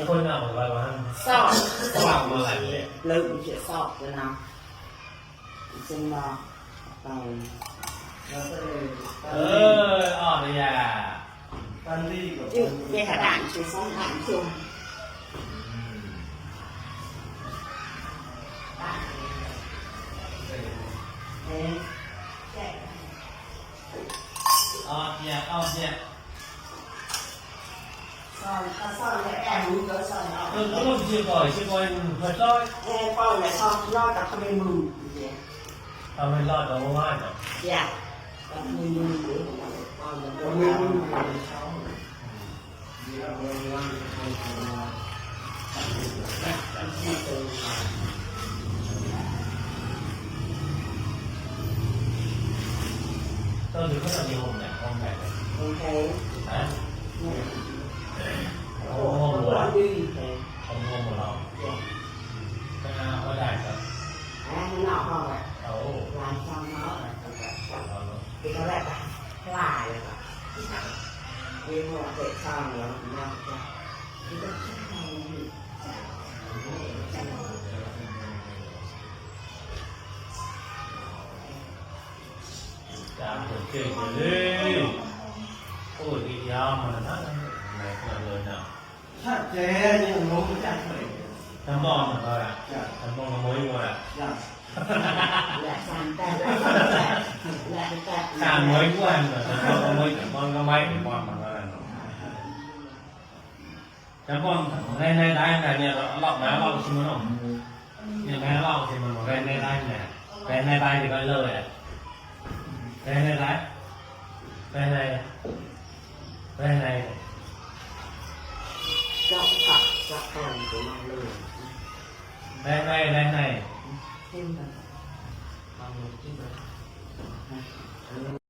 คนnào mà bài bán sọt sọt mà lại lựng chỉ sọt rồi nào xin mà vào đây à chứ về hạt đạn chỉ xong đạn chung dạ son lại em muốn có son nó tôi cũng chưa coi thật rồi em coi là son lo tập bên mừng mình lo đâu mà dạ tập bên mừng để coi là có tôi thì có là nhiều hồn này không phải ok hả không có đi không một lòng có đại rồi nó không ạ ồ làm cho nó thì nó lại lại vì một cái son nó làm cho cái đất này làm được chuyện đi ôi đi nhau mà nó này là người nào chắc chế nhưng nó cũng chắc phải thằng bom mà thôi à thằng bom nó mới rồi à là sang tay là thằng mới của anh rồi thằng bom mới thằng bom có mấy thì bom mà thôi thằng bom này này đây này nhà lọc má lọc xin nó nhà má lọc thì mình đây này đây nè đây này đây thì coi lời à đây này đấy đây này đây này cho thật cho con của nó luôn đây này thêm là còn một cái